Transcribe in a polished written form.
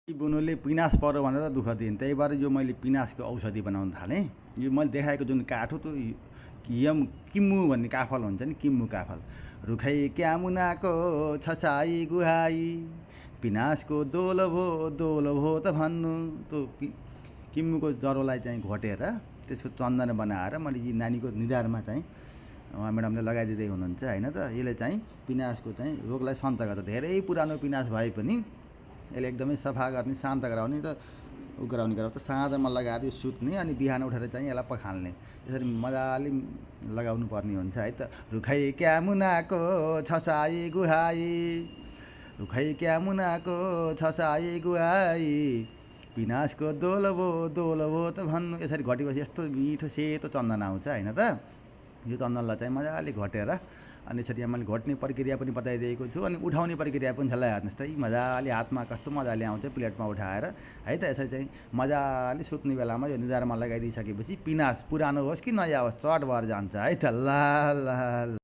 बुनुले पिनास पर्यो भनेर दुःख दिएँ, त्यही भएर यो मैले पिनासको औषधि बनाउन थालेँ। यो मैले देखाएको जुन काठ हो त्यो यम किम्मु भन्ने काफल हुन्छ नि, किम्मु काफल। रुखै क्यामुनाको छसाई गुहाई, पिनासको दोल भो त भन्नु। त्यो किम्मुको जरोलाई चाहिँ घोटेर त्यसको चन्दन बनाएर मैले यी नानीको निधारमा चाहिँ उहाँ म्याडमले लगाइदिँदै हुनुहुन्छ होइन त। यसले चाहिँ पिनासको चाहिँ रोगलाई सन्च गर्छ। धेरै पुरानो पिनास भए पनि यसले एकदमै सफा गर्ने, शान्त गराउने र गराउने त साँझमा लगाएर यो सुत्ने अनि बिहान उठेर चाहिँ यसलाई पखाल्ने, यसरी मजाले लगाउनु पर्ने हुन्छ है त। रुखै क्यामुनाको छसाई गुहाई, रुखै क्यामुनाको छसाई गुहाई, पिनासको दोल भो त भन्नु। यसरी घटेपछि यस्तो मिठो सेतो चन्दन आउँछ होइन त। यो चन्दनलाई चाहिँ मजाले घटेर अनि यसरी मैले घोट्ने प्रक्रिया पनि बताइदिएको छु अनि उठाउने प्रक्रिया पनि छ। हेर्नुहोस् त, मजाले हातमा कस्तो मजाले आउँछ प्लेटमा उठाएर है त। यसरी चाहिँ मजाले सुत्ने बेलामा यो निधारमा लगाइदिइसकेपछि पिनास पुरानो होस् कि नयाँ होस् चट भएर जान्छ है त। ल ल ल।